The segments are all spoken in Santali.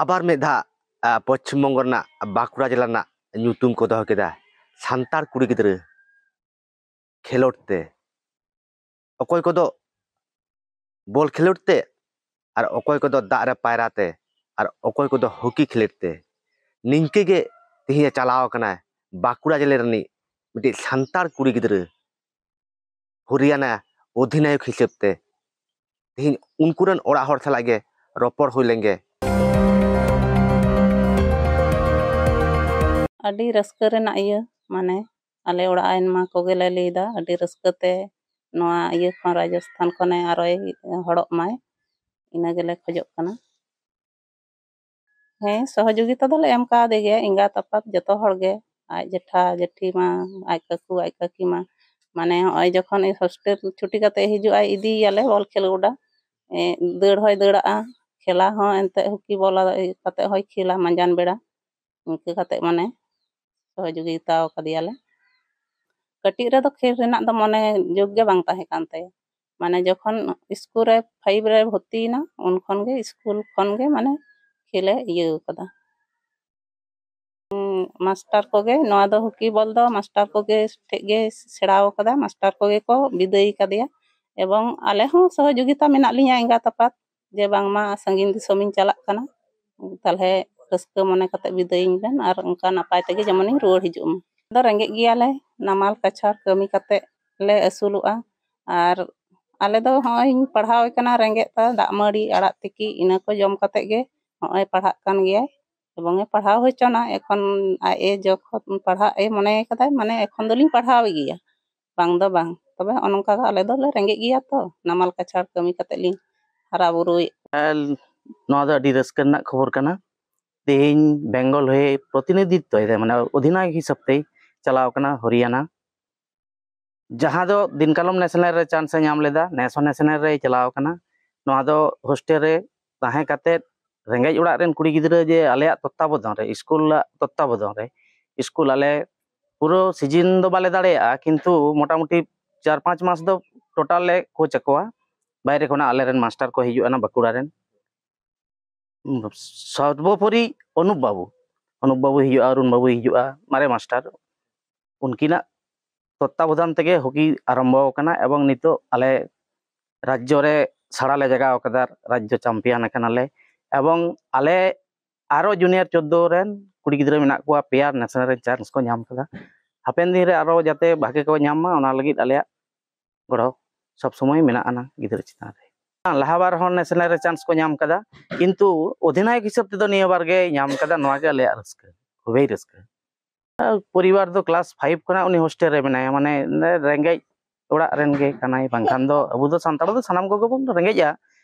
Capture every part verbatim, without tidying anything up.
ᱟᱵᱟᱨ ᱢᱤᱫ ᱫᱷᱟᱣ ᱯᱚᱪᱷᱤᱢ ᱵᱚᱝᱜᱚ ᱨᱮᱱᱟᱜ ᱵᱟᱸᱠᱩᱲᱟ ᱡᱮᱞᱟ ᱨᱮᱱᱟᱜ ᱧᱩᱛᱩᱢ ᱠᱚ ᱫᱚᱦᱚ ᱠᱮᱫᱟ ᱥᱟᱱᱛᱟᱲ ᱠᱩᱲᱤ ᱜᱤᱫᱽᱨᱟᱹ ᱠᱷᱮᱞᱳᱰ ᱛᱮ᱾ ᱚᱠᱚᱭ ᱠᱚᱫᱚ ᱵᱚᱞ ᱠᱷᱮᱞᱳᱰ ᱛᱮ, ᱟᱨ ᱚᱠᱚᱭ ᱠᱚᱫᱚ ᱫᱟᱜ ᱨᱮ ᱯᱟᱭᱨᱟ ᱛᱮ, ᱟᱨ ᱚᱠᱚᱭ ᱠᱚᱫᱚ ᱦᱚᱠᱤ ᱠᱷᱮᱞᱳᱰ ᱛᱮ᱾ ᱱᱤᱝᱠᱟᱹ ᱜᱮ ᱛᱮᱦᱮᱧ ᱮ ᱪᱟᱞᱟᱣ ᱟᱠᱟᱱᱟᱭ ᱵᱟᱸᱠᱩᱲᱟ ᱡᱮᱞᱟ ᱨᱤᱱᱤᱡ ᱢᱤᱫᱴᱤᱡ ᱥᱟᱱᱛᱟᱲ ᱠᱩᱲᱤ ᱜᱤᱫᱽᱨᱟᱹ ᱦᱚᱨᱤᱭᱟᱱᱟ ᱚᱫᱷᱤᱱᱟᱭᱚᱠ ᱦᱤᱥᱟᱹᱵ ᱛᱮ᱾ ᱛᱮᱦᱮᱧ ᱩᱱᱠᱩ ᱨᱮᱱ ᱚᱲᱟᱜ ᱦᱚᱲ ᱥᱟᱞᱟᱜ ᱜᱮ ᱨᱚᱯᱚᱲ ᱦᱩᱭ ᱞᱮᱱ ᱜᱮ᱾ ᱟᱹᱰᱤ ᱨᱟᱹᱥᱠᱟᱹ ᱨᱮᱱᱟᱜ ᱤᱭᱟᱹ, ᱢᱟᱱᱮ, ᱟᱞᱮ ᱚᱲᱟᱜ ᱟᱭᱢᱟ ᱠᱚᱜᱮ ᱞᱮ ᱞᱟᱹᱭᱫᱟ, ᱟᱹᱰᱤ ᱨᱟᱹᱥᱠᱟᱹ ᱛᱮ ᱱᱚᱣᱟ ᱤᱭᱟᱹ ᱠᱷᱚᱱ, ᱨᱟᱡᱚᱥᱛᱷᱟᱱ ᱠᱷᱚᱱᱮ ᱟᱨᱚᱭ ᱦᱚᱲᱚᱜ ᱢᱟᱭ, ᱤᱱᱟᱹ ᱜᱮᱞᱮ ᱠᱷᱚᱡᱚᱜ ᱠᱟᱱᱟ᱾ ᱦᱮᱸ, ᱥᱚᱦᱚᱡᱳᱜᱤᱛᱟ ᱫᱚᱞᱮ ᱮᱢ ᱠᱟᱣᱫᱮ ᱜᱮᱭᱟ, ᱮᱸᱜᱟᱛ ᱟᱯᱟᱛ ᱡᱚᱛᱚ ᱦᱚᱲ ᱜᱮ, ᱟᱡ ᱡᱮᱴᱷᱟ ᱡᱮᱴᱷᱤ ᱢᱟ, ᱟᱡ ᱠᱟᱠᱩ ᱟᱡ ᱠᱟᱹᱠᱤ ᱢᱟ, ᱢᱟᱱᱮ, ᱦᱚᱸᱜᱼᱚᱭ ᱡᱚᱠᱷᱚᱱ ᱦᱳᱥᱴᱮᱞ ᱪᱷᱩᱴᱤ ᱠᱟᱛᱮ ᱦᱤᱡᱩᱜᱼᱟᱭ, ᱤᱫᱤᱭᱮᱭᱟᱞᱮ ᱵᱚᱞ ᱠᱷᱮᱞ ᱜᱚᱰᱟ᱾ ᱮ, ᱫᱟᱹᱲ ᱦᱚᱸᱭ ᱫᱟᱹᱲᱟᱜᱼᱟ, ᱠᱷᱮᱞᱟ ᱦᱚᱸ ᱮᱱᱛᱮ ᱦᱚᱠᱤ ᱵᱚᱞ ᱠᱟᱛᱮ ᱦᱚᱸᱭ ᱠᱷᱮᱞᱟ ᱢᱟᱸᱡᱟᱱ ᱵᱮᱲᱟ᱾ ᱤᱱᱠᱟᱹ ᱠᱟᱛᱮ, ᱢᱟᱱᱮ, ᱥᱚᱦᱚᱡᱳᱜᱤᱛᱟ ᱠᱟᱫᱮᱭᱟᱞᱮ᱾ ᱠᱟᱹᱴᱤᱡ ᱨᱮᱫᱚ ᱠᱷᱮᱞ ᱨᱮᱱᱟᱜ ᱫᱚ ᱢᱚᱱᱮ ᱡᱳᱜᱽ ᱜᱮ ᱵᱟᱝ ᱛᱟᱦᱮᱸ ᱠᱟᱱ ᱛᱟᱭᱟ᱾ ᱢᱟᱱᱮ, ᱡᱚᱠᱷᱚᱱ ᱥᱠᱩᱞ ᱨᱮ ᱯᱷᱟᱭᱤᱵᱷ ᱨᱮ ᱵᱷᱚᱨᱛᱤᱭᱮᱱᱟ, ᱩᱱ ᱠᱷᱚᱱ ᱜᱮ ᱥᱠᱩᱞ ᱠᱷᱚᱱ ᱜᱮ, ᱢᱟᱱᱮ, ᱠᱷᱮᱞᱮ ᱤᱭᱟᱹ ᱠᱟᱫᱟ᱾ ᱩᱸ, ᱢᱟᱥᱴᱟᱨ ᱠᱚᱜᱮ, ᱱᱚᱣᱟ ᱫᱚ ᱦᱚᱠᱤ ᱵᱚᱞ ᱫᱚ ᱢᱟᱥᱴᱟᱨ ᱠᱚᱜᱮ ᱴᱷᱮᱡ ᱜᱮ ᱥᱮᱬᱟᱣ ᱠᱟᱫᱟ, ᱢᱟᱥᱴᱟᱨ ᱠᱚᱜᱮ ᱠᱚ ᱵᱤᱫᱟᱹᱭ ᱠᱟᱫᱮᱭᱟ᱾ ᱮᱵᱚᱝ ᱟᱞᱮ ᱦᱚᱸ ᱥᱚᱦᱚᱡᱳᱜᱤᱛᱟ ᱢᱮᱱᱟᱜ ᱞᱤᱧᱟ ᱮᱸᱜᱟᱛ ᱟᱯᱟᱛ, ᱡᱮ ᱵᱟᱝᱢᱟ ᱥᱟᱺᱜᱤᱧ ᱫᱤᱥᱚᱢᱤᱧ ᱪᱟᱞᱟᱜ ᱠᱟᱱᱟ, ᱛᱟᱞᱦᱮ ᱨᱟᱹᱥᱠᱟᱹ ᱢᱚᱱᱮ ᱠᱟᱛᱮ ᱵᱤᱫᱟᱹᱭᱤᱧ ᱵᱮᱱ ᱟᱨ ᱚᱱᱠᱟ ᱱᱟᱯᱟᱭ ᱛᱮᱜᱮ ᱡᱮᱢᱚᱱᱤᱧ ᱨᱩᱣᱟᱹᱲ ᱦᱤᱡᱩᱜ ᱢᱟ᱾ ᱟᱫᱚ ᱨᱮᱸᱜᱮᱡ ᱜᱮᱭᱟᱞᱮ, ᱱᱟᱢᱟᱞ ᱠᱟᱪᱷᱟᱲ ᱠᱟᱹᱢᱤ ᱠᱟᱛᱮ ᱞᱮ ᱟᱹᱥᱩᱞᱚᱜᱼᱟ᱾ ᱟᱨ ᱟᱞᱮ ᱫᱚ ᱦᱚᱸᱜᱼᱚᱭ ᱤᱧ ᱯᱟᱲᱦᱟᱣᱮ ᱠᱟᱱᱟ, ᱨᱮᱸᱜᱮᱡ ᱛᱮ ᱫᱟᱜ ᱢᱟᱹᱲᱤ, ᱟᱲᱟᱜ ᱛᱤᱠᱤ, ᱤᱱᱟᱹ ᱠᱚ ᱡᱚᱢ ᱠᱟᱛᱮ ᱜᱮ ᱦᱚᱸᱜᱼᱚᱭ ᱯᱟᱲᱦᱟᱜ ᱠᱟᱱ ᱜᱮᱭᱟᱭ᱾ ᱮᱵᱚᱝ ᱮ ᱯᱟᱲᱦᱟᱣ ᱦᱚᱪᱚᱱᱟ, ᱮᱠᱷᱚᱱ ᱟᱡ ᱮ ᱡᱚᱠᱷᱚᱱ ᱯᱟᱲᱦᱟᱜ ᱮ ᱢᱚᱱᱮ ᱠᱟᱫᱟᱭ, ᱢᱟᱱᱮ, ᱮᱠᱷᱚᱱ ᱫᱚᱞᱤᱧ ᱯᱟᱲᱦᱟᱣᱮ ᱜᱮᱭᱟ, ᱵᱟᱝ ᱫᱚ ᱵᱟᱝ᱾ ᱛᱚᱵᱮ ᱦᱚᱸᱜᱼᱚ ᱱᱚᱝᱠᱟ ᱜᱮ ᱟᱞᱮ ᱫᱚᱞᱮ ᱨᱮᱸᱜᱮᱡ ᱜᱮᱭᱟ ᱛᱚ, ᱱᱟᱢᱟᱞ ᱠᱟᱪᱷᱟᱲ ᱠᱟᱹᱢᱤ ᱠᱟᱛᱮ ᱞᱤᱧ ᱦᱟᱨᱟ ᱵᱩᱨᱩᱭᱮᱫ᱾ ᱟᱨ ᱱᱚᱣᱟ ᱫᱚ ᱟᱹᱰᱤ ᱨᱟᱹᱥᱠᱟᱹ ᱨᱮᱱᱟᱜ ᱠᱷᱚᱵᱚᱨ ᱠᱟᱱᱟ᱾ ᱛᱮᱦᱮᱧ ᱵᱮᱝᱜᱚᱞ ᱦᱚᱭᱮ ᱯᱨᱚᱛᱤᱱᱤᱫᱷᱤᱛᱛᱚᱭ ᱮᱫᱟ, ᱢᱟᱱᱮ ᱚᱫᱷᱤᱱᱟᱭᱚᱠ ᱦᱤᱥᱟᱹᱵ ᱛᱮᱭ ᱪᱟᱞᱟᱣ ᱠᱟᱱᱟ ᱦᱚᱨᱤᱭᱟᱱᱟ, ᱡᱟᱦᱟᱸ ᱫᱚ ᱫᱤᱱ ᱠᱟᱞᱚᱢ ᱱᱮᱥᱱᱟᱞ ᱨᱮ ᱪᱟᱱᱥ ᱮ ᱧᱟᱢ ᱞᱮᱫᱟ, ᱱᱮᱥ ᱦᱚᱸ ᱱᱮᱥᱱᱟᱞ ᱨᱮᱭ ᱪᱟᱞᱟᱣ ᱠᱟᱱᱟ᱾ ᱱᱚᱣᱟ ᱫᱚ ᱦᱳᱥᱴᱮᱞ ᱨᱮ ᱛᱟᱦᱮᱸ ᱠᱟᱛᱮᱫ ᱨᱮᱸᱜᱮᱡ ᱚᱲᱟᱜ ᱨᱮᱱ ᱠᱩᱲᱤ ᱜᱤᱫᱽᱨᱟᱹ ᱡᱮ ᱟᱞᱮᱭᱟᱜ ᱛᱚᱛᱛᱟᱵᱚᱫᱚᱱ ᱨᱮ, ᱥᱠᱩᱞᱟᱜ ᱛᱚᱛᱛᱟᱵᱚᱫᱚᱱ ᱨᱮ, ᱥᱠᱩᱞ ᱟᱞᱮ ᱯᱩᱨᱟᱹ ᱥᱤᱡᱤᱱ ᱫᱚ ᱵᱟᱞᱮ ᱫᱟᱲᱮᱭᱟᱜᱼᱟ, ᱠᱤᱱᱛᱩ ᱢᱚᱴᱟᱢᱩᱴᱤ ᱪᱟᱨ ᱯᱟᱸᱪ ᱢᱟᱥ ᱫᱚ ᱴᱳᱴᱟᱞ ᱞᱮ ᱠᱳᱪ ᱟᱠᱚᱣᱟ᱾ ᱵᱟᱭᱨᱮ ᱠᱷᱚᱱᱟᱜ ᱟᱞᱮᱨᱮᱱ ᱢᱟᱥᱴᱟᱨ ᱠᱚ ᱦᱤᱡᱩᱜᱼᱟ ᱱᱟ ᱵᱟᱸᱠᱩᱲᱟ ᱨᱮᱱ᱾ ᱥᱚᱨᱵᱚᱯᱚᱨᱤ ᱚᱱᱩᱯ ᱵᱟᱹᱵᱩ, ᱚᱱᱩᱯ ᱵᱟᱹᱵᱩᱭ ᱦᱤᱡᱩᱜᱼᱟ, ᱚᱨᱩᱱ ᱵᱟᱹᱵᱩᱭ ᱦᱤᱡᱩᱜᱼᱟ, ᱢᱟᱨᱮ ᱢᱟᱥᱴᱟᱨ, ᱩᱱᱠᱤᱱᱟᱜ ᱛᱚᱛᱛᱟᱵᱚᱫᱷᱟᱱ ᱛᱮᱜᱮ ᱦᱚᱠᱤ ᱟᱨᱟᱢᱵᱚ ᱟᱠᱟᱱᱟ᱾ ᱮᱵᱚᱝ ᱱᱤᱛᱚᱜ ᱟᱞᱮ ᱨᱟᱡᱽᱡᱚ ᱨᱮ ᱥᱟᱲᱟ ᱞᱮ ᱡᱟᱜᱟᱣ ᱟᱠᱟᱫᱟ, ᱨᱟᱡᱽᱡᱚ ᱪᱟᱢᱯᱤᱭᱟᱱ ᱟᱠᱟᱱᱟᱞᱮ᱾ ᱮᱵᱚᱝ ᱟᱞᱮ ᱟᱨᱚ ᱡᱩᱱᱤᱭᱟᱨ ᱪᱳᱫᱽᱫᱳ ᱨᱮᱱ ᱠᱩᱲᱤ ᱜᱤᱫᱽᱨᱟᱹ ᱢᱮᱱᱟᱜ ᱠᱚᱣᱟ, ᱯᱮᱭᱟᱨ ᱱᱮᱥᱱᱟᱞ ᱨᱮ ᱪᱟᱱᱥ ᱠᱚ ᱧᱟᱢ ᱠᱟᱫᱟ᱾ ᱦᱟᱯᱮᱱ ᱫᱤᱱ ᱨᱮ ᱟᱨᱚ ᱡᱟᱛᱮ ᱵᱷᱟᱜᱮ ᱠᱚ ᱧᱟᱢ ᱢᱟ, ᱚᱱᱟ ᱞᱟᱹᱜᱤᱫ ᱟᱞᱮᱭᱟᱜ ᱜᱚᱲᱚ ᱥᱚᱵ ᱥᱚᱢᱚᱭ ᱢᱮᱱᱟᱜ ᱟᱱᱟ ᱜᱤᱫᱽᱨᱟᱹ ᱪᱮᱛᱟᱱ ᱨᱮ᱾ ᱞᱟᱦᱟ ᱵᱟᱨ ᱦᱚᱸ ᱱᱮᱥᱱᱟᱞ ᱨᱮ ᱪᱟᱱᱥ ᱠᱚ ᱧᱟᱢ ᱠᱟᱫᱟ, ᱠᱤᱱᱛᱩ ᱚᱫᱷᱤᱱᱟᱭᱚᱠ ᱦᱤᱥᱟᱹᱵ ᱛᱮᱫᱚ ᱱᱤᱭᱟᱹ ᱵᱟᱨ ᱜᱮᱭ ᱧᱟᱢ ᱠᱟᱫᱟ᱾ ᱱᱚᱣᱟ ᱜᱮ ᱟᱞᱮᱭᱟᱜ ᱨᱟᱹᱥᱠᱟᱹ, ᱠᱷᱩᱵᱮᱭ ᱨᱟᱹᱥᱠᱟᱹ᱾ ᱟᱨ ᱯᱚᱨᱤᱵᱟᱨ ᱫᱚ ᱠᱞᱟᱥ ᱯᱷᱟᱭᱤᱵᱷ ᱠᱷᱚᱱᱟᱜ ᱩᱱᱤ ᱦᱳᱥᱴᱮᱞ ᱨᱮ ᱢᱮᱱᱟᱭᱟ, ᱢᱟᱱᱮ ᱨᱮᱸᱜᱮᱡ ᱚᱲᱟᱜ ᱨᱮᱱ ᱜᱮ ᱠᱟᱱᱟᱭ, ᱵᱟᱝᱠᱷᱟᱱ ᱫᱚ ᱟᱵᱚ ᱫᱚ ᱥᱟᱱᱛᱟᱲ ᱫᱚ ᱥᱟᱱᱟᱢ ᱠᱚᱜᱮ ᱵᱚᱱ ᱨᱮᱸᱜᱮᱡᱼᱟ᱾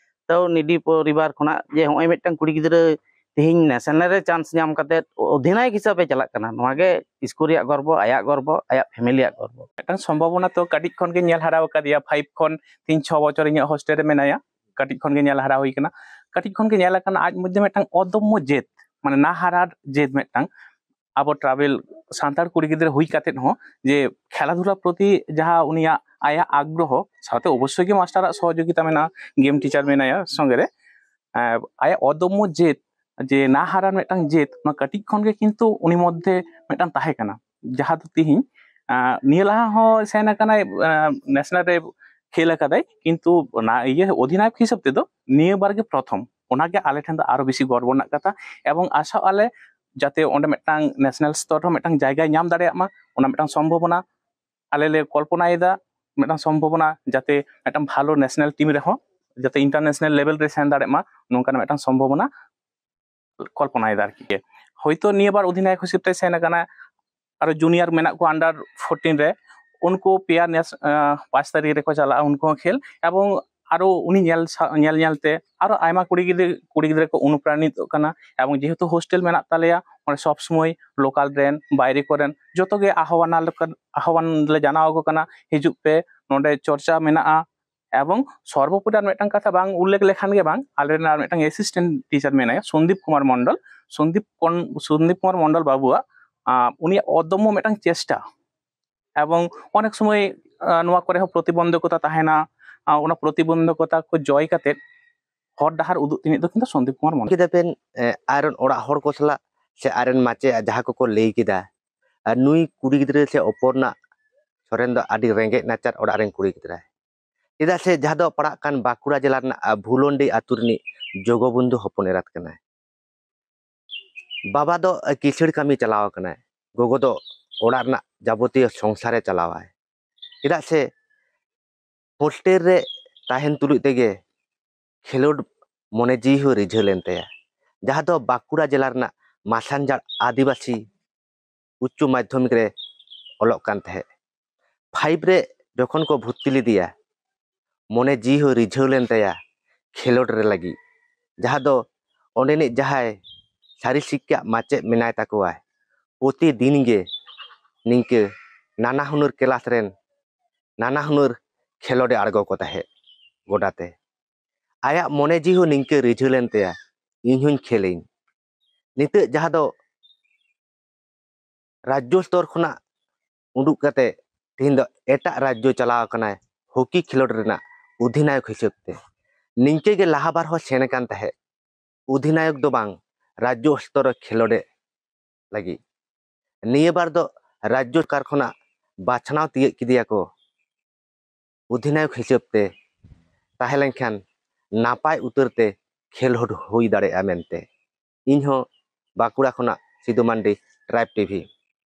ᱛᱚ ᱱᱤᱰᱤ ᱯᱚᱨᱤᱵᱟᱨ ᱠᱷᱚᱱᱟᱜ ᱡᱮ ᱦᱚᱸᱜᱼᱚᱭ ᱢᱤᱫᱴᱟᱝ ᱠᱩᱲᱤ ᱜᱤᱫᱽᱨᱟᱹ ᱛᱮᱦᱮᱧ ᱱᱮᱥᱱᱟᱞ ᱨᱮ ᱪᱟᱱᱥ ᱧᱟᱢ ᱠᱟᱛᱮ ᱚᱫᱷᱤᱱᱟᱭᱚᱠ ᱦᱤᱥᱟᱹᱵᱮ ᱪᱟᱞᱟᱜ ᱠᱟᱱᱟ, ᱱᱚᱣᱟ ᱜᱮ ᱥᱠᱩᱞ ᱨᱮᱭᱟᱜ ᱜᱚᱨᱵᱚ, ᱟᱭᱟᱜ ᱜᱚᱨᱵᱚ, ᱟᱭᱟᱜ ᱯᱷᱮᱢᱮᱞᱤᱭᱟᱜ ᱜᱚᱨᱵᱚ᱾ ᱢᱤᱫᱴᱟᱝ ᱥᱚᱢᱵᱷᱟᱵᱚᱱᱟ ᱛᱚ ᱠᱟᱹᱴᱤᱡ ᱠᱷᱚᱱ ᱜᱮ ᱧᱮᱞ ᱦᱟᱨᱟ ᱟᱠᱟᱫᱮᱭᱟ, ᱯᱷᱟᱭᱤᱵᱷ ᱠᱷᱚᱱ ᱛᱮᱦᱮᱧ ᱪᱷᱚ ᱵᱚᱪᱷᱚᱨ ᱤᱧᱟᱹᱜ ᱦᱳᱥᱴᱮᱞ ᱨᱮ ᱢᱮᱱᱟᱭᱟ, ᱠᱟᱹᱴᱤᱡ ᱠᱷᱚᱱ ᱜᱮ ᱧᱮᱞ ᱦᱟᱨᱟ ᱦᱩᱭ ᱠᱟᱱᱟ᱾ ᱠᱟᱹᱴᱤᱡ ᱠᱷᱚᱱ ᱜᱮ ᱧᱮᱞ ᱟᱠᱟᱱᱟ ᱟᱡ ᱢᱚᱫᱽᱫᱷᱮ ᱢᱤᱫᱴᱟᱝ ᱚᱫᱚᱢᱢᱚ ᱡᱮᱫ, ᱢᱟᱱᱮ ᱱᱟ ᱦᱟᱨᱟᱨ ᱡᱮᱫ ᱢᱤᱫᱴᱟᱝ᱾ ᱟᱵᱚ ᱴᱨᱟᱭᱵᱮᱞ ᱥᱟᱱᱛᱟᱲ ᱠᱩᱲᱤ ᱜᱤᱫᱽᱨᱟᱹ ᱦᱩᱭ ᱠᱟᱛᱮᱫ ᱦᱚᱸ ᱡᱮ ᱠᱷᱮᱞᱟᱫᱷᱩᱞᱟ ᱯᱨᱚᱛᱤ ᱡᱟᱦᱟᱸ ᱩᱱᱤᱭᱟᱜ ᱟᱭᱟᱜ ᱟᱜᱽᱨᱚᱦᱚ, ᱥᱟᱶᱛᱮ ᱚᱵᱚᱥᱥᱳᱭ ᱜᱮ ᱢᱟᱥᱴᱟᱨᱟᱜ ᱥᱚᱦᱚᱡᱳᱜᱤᱛᱟ ᱢᱮᱱᱟᱜᱼᱟ, ᱜᱮᱢ ᱴᱤᱪᱟᱨ ᱢᱮᱱᱟᱭᱟ ᱥᱚᱸᱜᱮ ᱨᱮ, ᱟᱨ ᱟᱭᱟᱜ ᱚᱫᱚᱢᱢᱚ ᱡᱮᱫ, ᱡᱮ ᱱᱟ ᱦᱟᱨᱟᱨ ᱢᱤᱫᱴᱟᱝ ᱡᱮᱫ, ᱚᱱᱟ ᱠᱟᱹᱴᱤᱡ ᱠᱷᱚᱱ ᱜᱮ ᱠᱤᱱᱛᱩ ᱩᱱᱤ ᱢᱚᱫᱽᱫᱷᱮ ᱢᱤᱫᱴᱟᱝ ᱛᱟᱦᱮᱸ ᱠᱟᱱᱟ, ᱡᱟᱦᱟᱸ ᱫᱚ ᱛᱤᱦᱤᱧ, ᱟᱸ, ᱱᱤᱭᱟᱹ ᱞᱟᱦᱟ ᱦᱚᱸ ᱥᱮᱱ ᱟᱠᱟᱱᱟᱭ, ᱟᱸ, ᱱᱮᱥᱱᱟᱞ ᱨᱮ ᱠᱷᱮᱞ ᱟᱠᱟᱫᱟᱭ, ᱠᱤᱱᱛᱩ ᱚᱱᱟ ᱤᱭᱟᱹ ᱚᱫᱷᱤᱱᱟᱭᱚᱠ ᱦᱤᱥᱟᱹᱵ ᱛᱮᱫᱚ ᱱᱤᱭᱟᱹ ᱵᱟᱨ ᱜᱮ ᱯᱨᱚᱛᱷᱚᱢ᱾ ᱚᱱᱟᱜᱮ ᱟᱞᱮ ᱴᱷᱮᱱ ᱫᱚ ᱟᱨᱚ ᱵᱮᱥᱤ ᱜᱚᱨᱵᱚ ᱨᱮᱱᱟᱜ ᱠᱟᱛᱷᱟ, ᱮᱵᱚᱝ ᱟᱥᱟᱜ ᱟᱞᱮ ᱡᱟᱛᱮ ᱚᱸᱰᱮ ᱢᱤᱫᱴᱟᱝ ᱱᱮᱥᱱᱟᱞ ᱥᱛᱚᱨ ᱨᱮᱦᱚᱸ ᱢᱤᱫᱴᱟᱝ ᱡᱟᱭᱜᱟᱭ ᱧᱟᱢ ᱫᱟᱲᱮᱭᱟᱜ ᱢᱟ, ᱚᱱᱟ ᱢᱤᱫᱴᱟᱝ ᱥᱚᱢᱵᱷᱚᱵᱚᱱᱟ ᱟᱞᱮ ᱞᱮ ᱠᱚᱞᱯᱚᱱᱟᱭᱮᱫᱟ, ᱢᱤᱫᱴᱟᱝ ᱥᱚᱢᱵᱷᱚᱵᱚᱱᱟ ᱡᱟᱛᱮ ᱢᱤᱫᱴᱟᱝ ᱵᱷᱟᱞᱚ ᱱᱮᱥᱱᱟᱞ ᱴᱤᱢ ᱨᱮᱦᱚᱸ ᱡᱟᱛᱮ ᱤᱱᱴᱟᱨᱱᱮᱥᱱᱟᱞ ᱞᱮᱵᱮᱞ ᱨᱮ ᱥᱮᱱ ᱫᱟᱲᱮᱭᱟᱜ ᱢᱟ, ᱱᱚᱝᱠᱟᱱᱟᱜ ᱢᱤᱫᱴᱟᱝ ᱥᱚᱢᱵᱷᱚᱵᱚᱱᱟ ᱠᱚᱞᱯᱚᱱᱟᱭᱮᱫᱟ ᱟᱨᱠᱤ᱾ ᱦᱳᱭᱛᱳ ᱱᱤᱭᱟᱹ ᱵᱟᱨ ᱚᱫᱷᱤᱱᱟᱭᱚᱠ ᱦᱤᱥᱟᱹᱵ ᱛᱮ ᱥᱮᱱ ᱟᱠᱟᱱᱟ, ᱟᱨᱚ ᱡᱩᱱᱤᱭᱟᱨ ᱢᱮᱱᱟᱜ ᱠᱚᱣᱟ under fourteen ᱨᱮ, ᱩᱱᱠᱩ ᱯᱮᱭᱟ ᱱᱮᱥ, ᱟᱸ, ᱯᱟᱸᱪ ᱛᱟᱹᱨᱤᱠᱷ ᱨᱮᱠᱚ ᱪᱟᱞᱟᱜᱼᱟ, ᱩᱱᱠᱩ ᱦᱚᱸ ᱠᱷᱮᱞ᱾ ᱮᱵᱚᱝ ᱟᱨᱚ ᱩᱱᱤ ᱧᱮᱞ ᱥᱟ-, ᱧᱮᱞ ᱧᱮᱞ ᱛᱮ ᱟᱨᱚ ᱟᱭᱢᱟ ᱠᱩᱲᱤ ᱜᱤᱫᱽᱨᱟᱹ, ᱠᱩᱲᱤ ᱜᱤᱫᱽᱨᱟᱹ ᱠᱚ ᱚᱱᱩᱯᱨᱟᱱᱤᱛᱚᱜ ᱠᱟᱱᱟ᱾ ᱮᱵᱚᱝ ᱡᱮᱦᱮᱛᱩ ᱦᱳᱥᱴᱮᱞ ᱢᱮᱱᱟᱜ ᱛᱟᱞᱮᱭᱟ, ᱚᱸᱰᱮ ᱥᱚᱵ ᱥᱚᱢᱚᱭ ᱞᱳᱠᱟᱞ ᱨᱮᱱ, ᱵᱟᱭᱨᱮ ᱠᱚᱨᱮᱱ ᱡᱚᱛᱚ ᱜᱮ ᱟᱦᱣᱟᱱ ᱞᱮᱠᱟ, ᱟᱦᱣᱟᱱ ᱞᱮ ᱡᱟᱱᱟᱣ ᱟᱠᱚ ᱠᱟᱱᱟ, ᱦᱤᱡᱩᱜ ᱯᱮ, ᱱᱚᱸᱰᱮ ᱪᱚᱨᱪᱟ ᱢᱮᱱᱟᱜᱼᱟ᱾ ᱮᱵᱚᱝ ᱥᱚᱨᱵᱚᱯᱚᱨᱤ ᱟᱨ ᱢᱤᱫᱴᱟᱝ ᱠᱟᱛᱷᱟ ᱵᱟᱝ ᱩᱞᱞᱮᱠᱷ ᱞᱮᱠᱷᱟᱱ ᱜᱮ ᱵᱟᱝ, ᱟᱞᱮ ᱨᱮᱱ ᱟᱨ ᱢᱤᱫᱴᱟᱝ ᱮᱥᱤᱥᱴᱮᱱᱴ ᱴᱤᱪᱟᱨ ᱢᱮᱱᱟᱭᱟ, ᱥᱚᱱᱫᱤᱯ ᱠᱩᱢᱟᱨ ᱢᱚᱱᱰᱚᱞ᱾ ᱥᱚᱱᱫᱤᱯ ᱠᱚᱱ-, ᱥᱚᱱᱫᱤᱯ ᱠᱩᱢᱟᱨ ᱢᱚᱱᱰᱚᱞ ᱵᱟᱹᱵᱩᱣᱟᱜ, ᱟᱸ, ᱩᱱᱤᱭᱟᱜ ᱚᱫᱚᱢᱢᱚ ᱢᱤᱫᱴᱟᱝ ᱪᱮᱥᱴᱟ, ᱮᱵᱚᱝ ᱚᱱᱮᱠ ᱥᱚᱢᱚᱭ, ᱟᱸ, ᱱᱚᱣᱟ ᱠᱚᱨᱮ ᱦᱚᱸ ᱯᱨᱚᱛᱤᱵᱚᱱᱫᱷᱚᱠᱚᱛᱟ ᱛᱟᱦᱮᱱᱟ᱾ ᱟᱸ, ᱚᱱᱟ ᱯᱨᱚᱛᱤᱵᱚᱱᱫᱷᱚᱠᱚᱛᱟ ᱠᱚ ᱡᱚᱭ ᱠᱟᱛᱮᱫ ᱦᱚᱨ ᱰᱟᱦᱟᱨ ᱩᱫᱩᱜ ᱛᱤᱱᱤᱡ ᱫᱚ ᱠᱤᱱᱛᱩ ᱥᱚᱱᱫᱤᱯ ᱠᱩᱢᱟᱨ ᱢᱚᱱᱰᱚᱞ᱾ ᱠᱮᱫᱟ ᱵᱮᱱ, ᱮ, ᱟᱡᱨᱮᱱ ᱚᱲᱟᱜ ᱦᱚᱲ ᱠᱚ ᱥᱟᱞᱟᱜ ᱥᱮ ᱟᱡᱨᱮᱱ ᱢᱟᱪᱮᱫ ᱡᱟᱦᱟᱸ ᱠᱚᱠᱚ ᱞᱟᱹᱭ ᱠᱮᱫᱟ, ᱟᱨ ᱱᱩᱭ ᱠᱩᱲᱤ ᱜᱤᱫᱽᱨᱟᱹ ᱥᱮ ᱚᱯᱚᱨᱱᱟ ᱥᱚᱨᱮᱱ ᱫᱚ ᱟᱹᱰᱤ ᱨᱮᱸᱜᱮᱡ ᱱᱟᱪᱟᱨ ᱚᱲᱟᱜ ᱨᱮᱱ ᱠᱩᱲᱤ ᱜᱤᱫᱽᱨᱟᱹ᱾ ᱪᱮᱫᱟᱜ ᱥᱮ ᱡᱟᱦᱟᱸ ᱫᱚ ᱯᱟᱲᱟᱜ ᱠᱟᱱ ᱵᱟᱸᱠᱩᱲᱟ ᱡᱮᱞᱟ ᱨᱮᱱᱟᱜ, ᱟ, ᱵᱷᱩᱞᱚᱱᱰᱤ ᱟᱹᱛᱩ ᱨᱤᱱᱤᱡ ᱡᱚᱜᱚᱵᱚᱱᱫᱷᱩ ᱦᱚᱯᱚᱱ ᱮᱨᱟᱛ ᱠᱟᱱᱟᱭ᱾ ᱵᱟᱵᱟ ᱫᱚ, ᱟ, ᱠᱤᱥᱟᱹᱬ ᱠᱟᱹᱢᱤ ᱪᱟᱞᱟᱣ ᱟᱠᱟᱱᱟᱭ, ᱜᱚᱜᱚ ᱫᱚ ᱚᱲᱟᱜ ᱨᱮᱱᱟᱜ ᱡᱟᱵᱚᱛᱤᱭᱚ ᱥᱚᱝᱥᱟᱨᱮ ᱪᱟᱞᱟᱣᱟᱭ᱾ ᱪᱮᱫᱟᱜ ᱥᱮ ᱦᱳᱥᱴᱮᱞ ᱨᱮ ᱛᱟᱦᱮᱱ ᱛᱩᱞᱩᱡ ᱛᱮᱜᱮ ᱠᱷᱮᱞᱳᱰ ᱢᱚᱱᱮ ᱡᱤᱣᱤ ᱦᱚᱸ ᱨᱤᱡᱷᱟᱹᱣ ᱞᱮᱱ ᱛᱟᱭᱟ, ᱡᱟᱦᱟᱸ ᱫᱚ ᱵᱟᱸᱠᱩᱲᱟ ᱡᱮᱞᱟ ᱨᱮᱱᱟᱜ ᱢᱟᱥᱟᱱᱡᱷᱟᱲ ᱟᱹᱫᱤᱵᱟᱹᱥᱤ ᱩᱪᱪᱚ ᱢᱟᱫᱽᱫᱷᱚᱢᱤᱠ ᱨᱮ ᱚᱞᱚᱜ ᱠᱟᱱ ᱛᱟᱦᱮᱸᱫ᱾ ᱯᱷᱟᱭᱤᱵᱷ ᱨᱮ ᱡᱚᱠᱷᱚᱱ ᱠᱚ ᱵᱷᱚᱨᱛᱤ ᱞᱮᱫᱮᱭᱟ, ᱢᱚᱱᱮ ᱡᱤᱣᱤ ᱦᱚᱸ ᱨᱤᱡᱷᱟᱹᱣ ᱞᱮᱱ ᱛᱟᱭᱟ ᱠᱷᱮᱞᱳᱰ ᱨᱮ ᱞᱟᱹᱜᱤᱫ, ᱡᱟᱦᱟᱸ ᱫᱚ ᱚᱸᱰᱮᱱᱤᱡ ᱡᱟᱦᱟᱸᱭ ᱥᱟᱹᱨᱤ ᱥᱤᱠᱠᱟ ᱢᱟᱪᱮᱫ ᱢᱮᱱᱟᱭ ᱛᱟᱠᱚᱣᱟᱭ, ᱯᱨᱚᱛᱤᱫᱤᱱ ᱜᱮ ᱱᱤᱝᱠᱟᱹ ᱱᱟᱱᱟ ᱦᱩᱱᱟᱹᱨ ᱠᱮᱞᱟᱥ ᱨᱮᱱ ᱱᱟᱱᱟ ᱦᱩᱱᱟᱹᱨ ᱠᱷᱮᱞᱳᱰᱮ ᱟᱬᱜᱚ ᱠᱚ ᱛᱟᱦᱮᱸᱫ ᱜᱚᱰᱟ ᱛᱮ᱾ ᱟᱭᱟᱜ ᱢᱚᱱᱮ ᱡᱤᱣᱤ ᱦᱚᱸ ᱱᱤᱝᱠᱟᱹ ᱨᱤᱡᱷᱟᱹᱣ ᱞᱮᱱ ᱛᱟᱭᱟ, ᱤᱧ ᱦᱚᱸᱧ ᱠᱷᱮᱞᱟᱹᱧ᱾ ᱱᱤᱛᱚᱜ ᱡᱟᱦᱟᱸ ᱫᱚ ᱨᱟᱡᱽᱡᱚ ᱥᱛᱚᱨ ᱠᱷᱚᱱᱟᱜ ᱩᱰᱩᱠ ᱠᱟᱛᱮ ᱛᱮᱦᱮᱧ ᱫᱚ ᱮᱴᱟᱜ ᱨᱟᱡᱽᱡᱚ ᱪᱟᱞᱟᱣ ᱟᱠᱟᱱᱟᱭ ᱦᱚᱠᱤ ᱠᱷᱮᱞᱳᱰ ᱨᱮᱱᱟᱜ ᱚᱫᱷᱤᱱᱟᱭᱚᱠ ᱦᱤᱥᱟᱹᱵ ᱛᱮ᱾ ᱱᱤᱝᱠᱟᱹ ᱜᱮ ᱞᱟᱦᱟ ᱵᱟᱨ ᱦᱚᱸ ᱥᱮᱱ ᱟᱠᱟᱱ ᱛᱟᱦᱮᱸᱫ ᱚᱫᱷᱤᱱᱟᱭᱚᱠ ᱫᱚ ᱵᱟᱝ, ᱨᱟᱡᱽᱡᱚ ᱥᱛᱚᱨ ᱨᱮ ᱠᱷᱮᱞᱳᱰᱮᱫ ᱞᱟᱹᱜᱤᱫ᱾ ᱱᱤᱭᱟᱹ ᱵᱟᱨ ᱫᱚ ᱨᱟᱡᱽᱡᱚ ᱥᱚᱨᱠᱟᱨ ᱠᱷᱚᱱᱟᱜ ᱵᱟᱪᱷᱱᱟᱣ ᱛᱤᱭᱳᱜ ᱠᱮᱫᱮᱭᱟ ᱠᱚ ᱚᱫᱷᱤᱱᱟᱭᱚᱠ ᱦᱤᱥᱟᱹᱵ ᱛᱮ᱾ ᱛᱟᱦᱮᱸ ᱞᱮᱱᱠᱷᱟᱱ ᱱᱟᱯᱟᱭ ᱩᱛᱟᱹᱨ ᱛᱮ ᱠᱷᱮᱞᱳᱰ ᱦᱩᱭ ᱫᱟᱲᱮᱭᱟᱜᱼᱟ ᱢᱮᱱᱛᱮ᱾ ᱤᱧᱦᱚᱸ ᱵᱟᱸᱠᱩᱲᱟ ᱠᱷᱚᱱᱟᱜ ᱥᱤᱫᱩ ᱢᱟᱱᱰᱤ, ᱴᱨᱟᱭᱤᱵᱽ ᱴᱤᱵᱷᱤ᱾